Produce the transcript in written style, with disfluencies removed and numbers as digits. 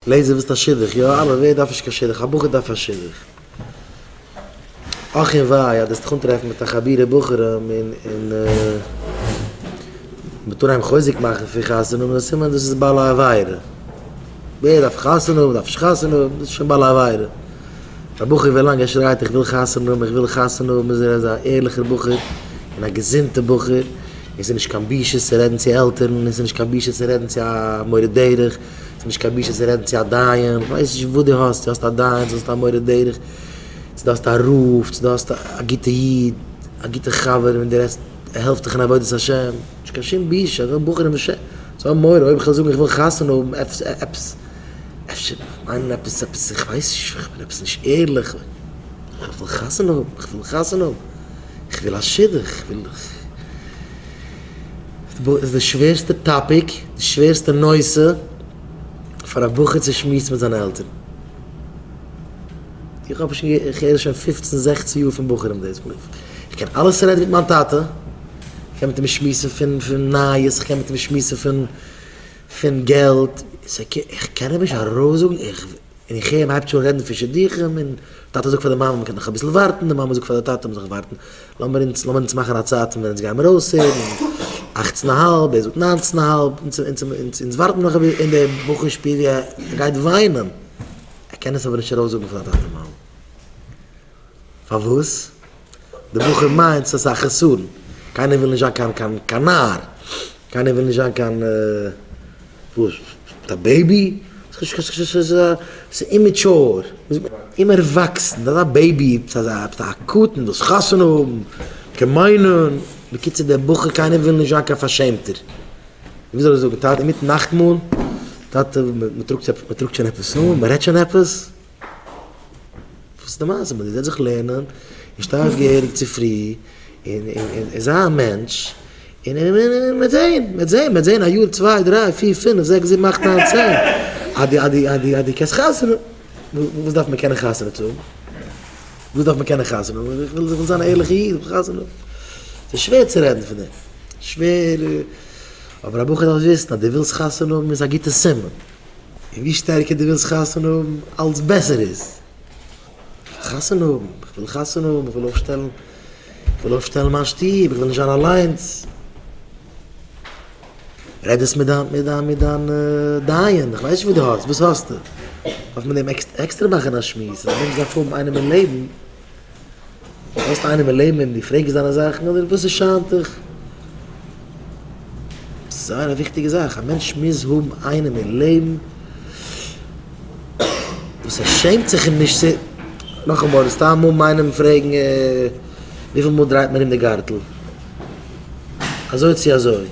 לעיזער ווילסט א שידוך? יא אלע ווער דארף נישט קיין שידוך? א בחור דארף א שידוך. אך און וויי אז דו וועסט דיך אנטרעפן מיט א חבורה בחורים און און מ'וועט אנהייבן חוזק מאכן פון חתונה האבן, סימן דאס איז בעלי עבירה. ווער דארף חתונה האבן? דארף נישט חתונה האבן, דאס איז שוין בעלי עבירה. א בחור ווילאנג ער שרייט איך וויל חתונה האבן איך וויל חתונה האבן איז ער אזא ערליכער בחור און א געזונטע בחור, און ס'איז נישט קיין בושה צו רעדן צו עלטערן און ס'איז נישט קיין בושה צו רעדן צו א מורה דרך, ס'איז נישט קיין בושה צו רעדן צו א דיין, כ'ווייס נישט וואס דו האסט, צו האסט א דיין, צו האסט א מורה דרך, צו דו האסט א רב, צו דו האסט א גוטע איד, א גוטע חבר וועם דו רעדסט, ער העלפט דיך אין עבודת השם, נישט קיין שום בושה, ס'דא בחורים וואס זיי האבן מורא אויב איך וועל זאגן איך וויל חתונה האבן, עפעס, אפשר מיינען עפעס, עפעס, איך ווייס נישט, איך בין עפעס נישט ערליך, איך וויל חתונה האבן, איך וויל חתונה האבן, איך וויל א שידוך, איך וויל. איז די שווערסטע topic, די שווערסטע נושא פאר א בחור צו שמועסן מיט זיינע עלטערן. איך האב שוין איך הער שוין פופצן זעכצן יאר פון בחורים דאס. איך קען אלעס רעדן מיט מיין טאטע, איך קען מיט אים שמועסן פון פון נייעס, איך קען מיט אים שמועסן פון פון געלט, איך קען אים נישט ארויסזאגן איך. און איך הער מ'הייבט שוין רעדן פון שידוכים, און טאטע זאגט פאר די מאמע מ'קען נאך אביסל ווארטן, די מאמע זאגט פאר די טאטע מ'זאל ווארטן, לאמיר אונז לאמיר אונז מאכן א צייט פון ווען אונז גיימיר אויסהערן, אכצן א האלב, ער זאגט ניינצן א האלב, אונז אונז אונז אונז ווארטן נאך אביסל, און דער בחור שפירט ווי ער גייט וויינען, ער קען עס אבער נישט ארויסזאגן פאר זיין טאטע מאמע. פארוואס? די בחור מיינט ס'איז א חסרון, קיינער וויל נישט זיין קיין קיין קיין נאר, קיינער וויל נישט זיין קיין וואס? א baby? ס'איז immature, אומערוואקסן, אזא baby, אזא קטן וואס חתונה האבן, קען מיינען, בקיצור דער בחור קיינער וויל נישט זיין קיין פארשעמטער, ווי זאל איך זאגן, טאטע אינמיטן נאכטמאל, טאטע מ'טראגט שוין עפעס אן, מ'רעדט שוין עפעס? וואס איז די מעשה מיט דיר? זעץ זיך לערנען, און שטיי אויף געהעריג צופרי, און און זיי א מענטש, און און מ'וועט זען, מ'וועט זען, מ'וועט זען א יאר צוויי דריי פיר פינף זעקס זיבן אכט ניין צען, אז דו אז דו אז דו אז דו קענסט חתונה, וואס דארף מען קענען חתונה צו האבן? וואס דארף מען קענען חתונה האבן? איך וויל איך וויל זיין א ערליכע איד, איך וויל חתונה האבן. ס'איז שווער צו רעדן פון דעם, שווער, אבער א בחור דארף וויסן אז דו ווילסט חתונה האבן איז א גוטע סימן. און ווי שטערקער דו ווילסט חתונה האבן, אלץ בעסער איז. איך וויל חתונה האבן, איך וויל חתונה האבן, איך וויל אויפשטעלן, איך וויל אויפשטעלן מיין שטוב, איך וויל נישט זיין אליינס. רעד עס מיט דיין, מיט דיין, מיט דיין דיין, איך ווייס נישט וואס דו האסט, וואס האסטו? דארף מען דעם עקסטער מאכן א שמועס, אז א מענטש דארף האבן איינעם אין לעבן. האסט איינעם אין לעבן וועם דו פרעגסט דיינע זאכן אדער וואס עס שיינט דיך? ס'איז זייער א וויכטיגע זאך, א מענטש מוז האבן איינעם אין לעבן וואס ער שעמט זיך אים נישט צו, נאכאמאל, סתם האבן איינעם פרעגן וויפיל מאל דרייט מען ארום די גארטל? אזוי צו אזוי?